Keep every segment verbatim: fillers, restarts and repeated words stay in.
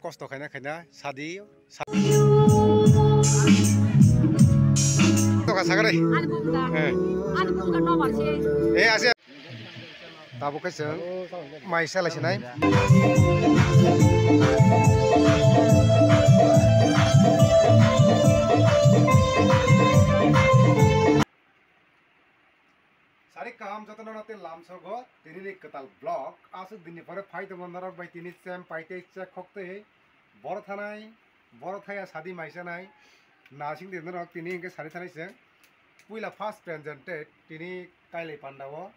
Kosto khaina khaina sadi, sadi. Toka sagare. Ani bumda. Eh. Ani bumda no barse. Eh, ase. Tabuk khe chwng mai sala sinai. Sari kaham jotono no te lamsogo tinini kwtal vlog. Aswk dinni pore phai tongo norok bai tini chem pai tei chek khok tei boro thanai, boro thaya sadi mai sanai. Nasing di norok tini hwnkhe sari thanai chwng. Puila first presented tini Kailai Pandao.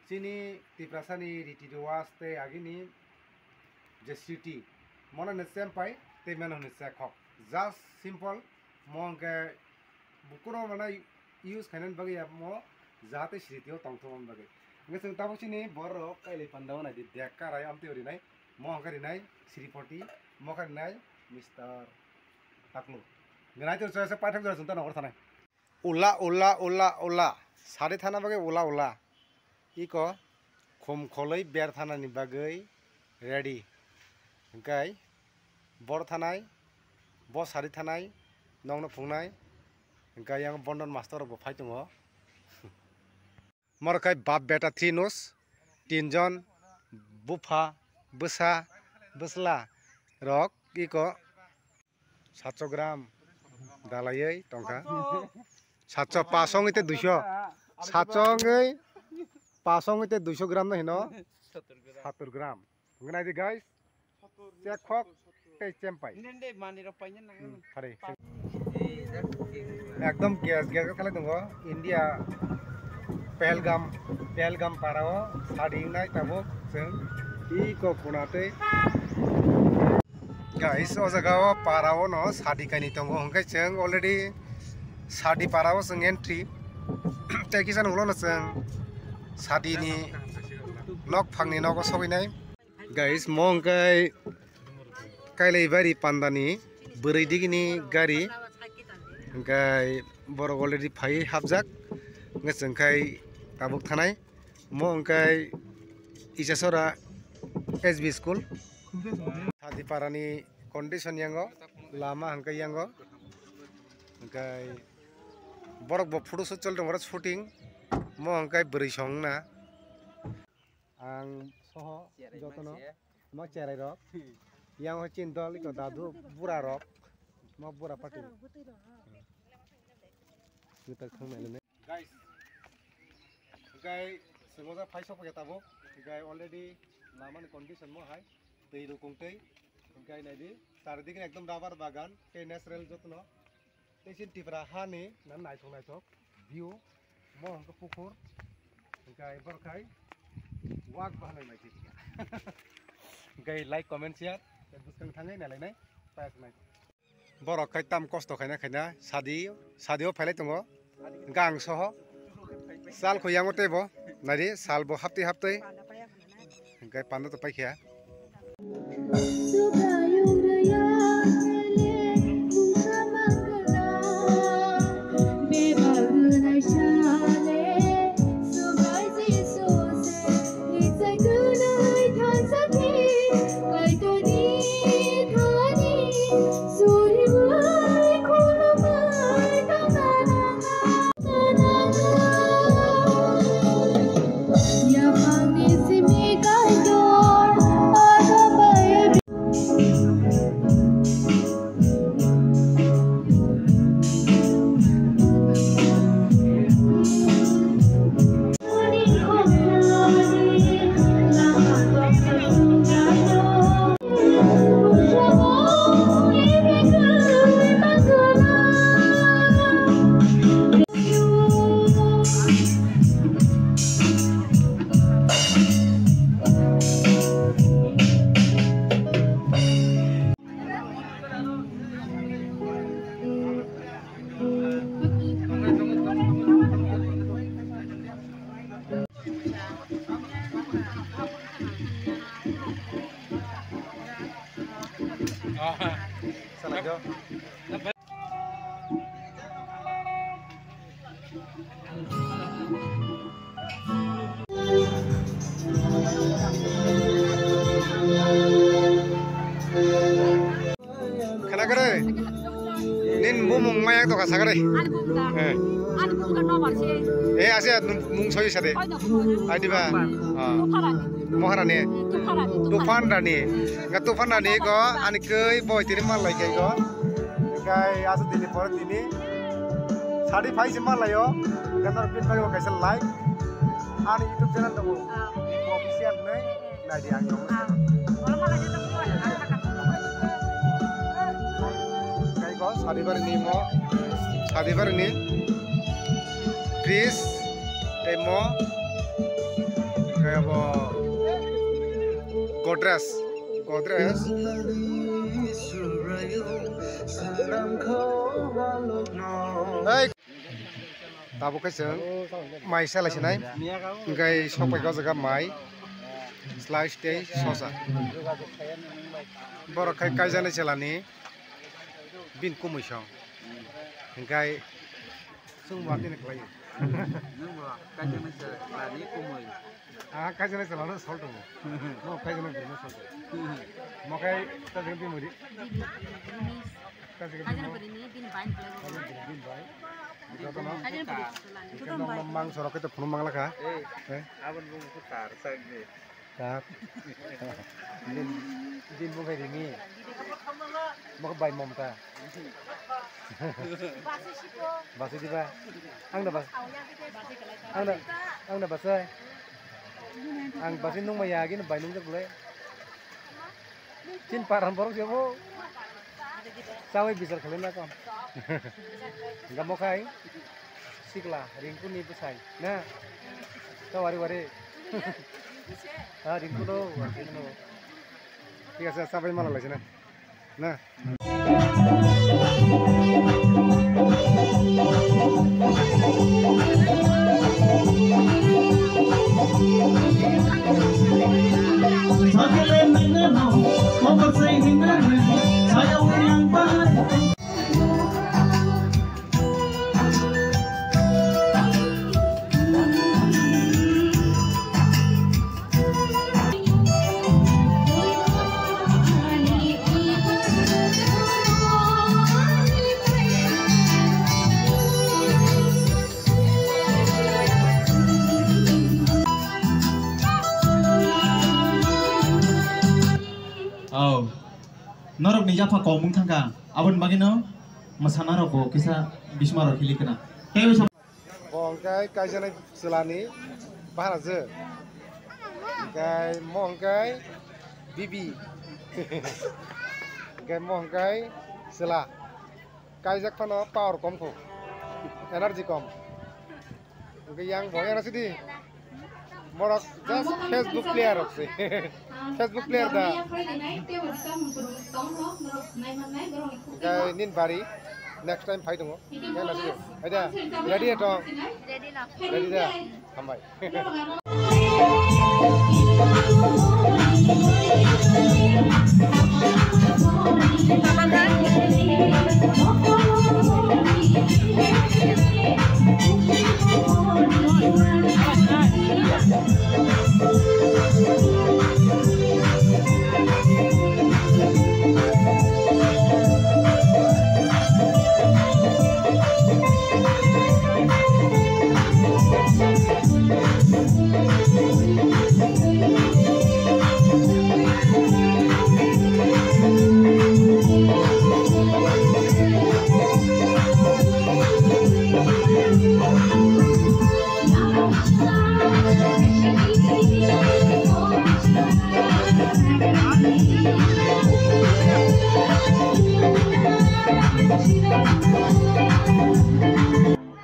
Chini Tiprasani riti rewaj tei agini je sriti. Mono ni chem pai tei meno ni chek khok. Just simple. Mo hwnkhe bo kuno mane use khainani bagwi ya mo jahate sritio tongthokmani bagwi. Hwnkhe chwng tabuk chini borok Kailai Pandao naidi dekka rai amtwi rinai, mo hwnkhe rinai Sripoti, mo khe rinai Mister Taklu. Hwnkhe naitok chwngsa paithak jora chwngta nokor thanai. Ula, ula, ula, ula. Sari thana bagwi ula, ula. Iko khum kholwi ber thanani bagwi ready. Hwnkhe bor thanai, bo sari thanai, nokno phungnai. Hwnkhe yang Bondon master rok bo phai tongo. Moro khai bap beta three nos, tinjon, bupha, bwsa, bwsla rok iko. Satso gram dalaiwi tongkha. Satso pasong ite duiso. Satso wngwi pasong ite duiso gram no hino. Sattor gram. Hwngnai di guys. Chek khok tei chempai. Nende mani rok paina nang. Hmm, phare. Ekdom gas gas khalai tongo. India Pahalgam, Pahalgam parao sadi wngnai tabuk chwng iko khuna tei. Guys, o jaga o para o no sadi kainwi tongo, hwnkhe chwng already sadi para o chwng entry. Tei kisa ulo no chwng sadi ni nok phang ni nogo sogwi nai. Guys, mo hwnkhe Kailai bari panda ni bwrwi digi ni gari, hwnkhe borok already phaiwi hapjak, hwnkhe chwng khai tabuk thanai. Mo hwnkhe Isasora S B school. Sadiparani condition yango, lama hwnkhe yango. Hwnkhe borok bo photo shoot choli tongo, shooting. Mo hwnkhe bwrwi song na. Ang soho jotono ma cherai rok. Yang ho chin dol iko dadu bura rok. Ma bura party. Guys, guys, semoja phai sokphaikha tabuk. Guys, already lamani condition mo hai, twi rukung twi. Guys, naidi, charidik ekdom rubber bagan, tei natural jotno. Tei chini Tripura hani, nan naithok naithok view, mo hwnkhe pukhur, hwnkhe borok khai wak bahanai mai thika. Hwnkhe like, comment, share, tei bwskang thangwi nailainai, payas nai. Borok khai tam kosto khaina khaina sadi, sadi o phailai tongo, gang soho, sal kho yango teibo, naidi sal bo haptwi haptwi, hwnkhe panda to paikha. Doka sagare. Ani bumda. Eh. Ani bumda no barse. Eh, ase mung soyi sade. Oi, no. Ai diba? Ah. Tufarani. Moharani. Tufarani. Tufan Rani. Nga Tufan Rani ko ani koi boy tini mal lai kai ko. Kai ase dini pore dini. Sadi phai se mal layo. Ganar pin kai ko kaisa like. Ani YouTube channel tongo. Ah. Official nei. Naidi ang tong. Ah, wala mala jeta buat, ah, kaka. Kai ko, Sadibari ni mo, Sadibari ni fridge, tei mo, kaya bo, Godrej, Godrej. Hey. Tabuk khe chwng mai salai sinai, hwnkhe sok pai o jaga mai, slice tei sosa. Borok khai kaijaknai chwlani bini kumui song, hwnkhe chwng watwi ni khlai o. Nwng bo kaijaknai chwlani kumui. Ah, kaijaknai chwla no sol tongo. No, kaijaknai bwrwi no sol tongo. Mo khai kaijaknai bini bwrwi. Kaijaknai bini bwrwi ni bini bai ni khlai o. Kaijaknai bini bai. Jotono. Kaijaknai bwrwi ni khlai o. Jotono mang sorok khe to phunu mang lakha. Eh? Aboni bumung khe tar sak di. Tar. Din, din bo khai rini. Mo bai Momta. Basi diba? Ang na bas-, ang na, ang na basai. Ang basi nung maya gini bai nung jak bulai. Chin param borok jabo. Sawi bichar khalai na kon. Gamo khai. Sikla, Rinku ni bwsai. Na? Ta wari wari. Ah, Rinku no, Rinku no. Thik ase, sabai mala laisina. Na? Oh. Norokni yapha kok wng thangkha, aboni bagwino mwsanarokbo kisa bismarok hili khna. Tei bo hwnkhe kaijaknai chwlani baharajwk. Hwnkhe mo hwnkhe bibi. Hwnkhe mo hwnkhe chwla. Kaijak phano power kom kho. Energy kom. Hwnkhe yang bo yana sidi. Borok just Facebook player rok se. Facebook player da. Hwnkhe nin bari next time phai tongo. Yang nasi. Hai da. Ready ya tong? Ready da. Hambai.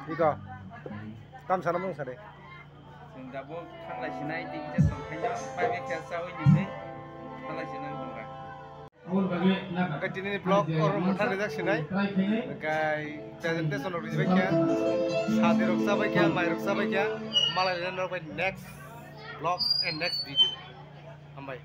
Iko, tam sana mung sade. Sing dabo thanglai sinai, tei kisa tongkhaino, pai bai khe chawi nini, thanglai sinai tongra. Hwnkhe tini ni vlog oro mwthang rijak sinai. Hwnkhe presentation rok rijak khe, sadi rok chabai khe, mai rok chabai khe, malai rok bai next vlog and next video. Hambai.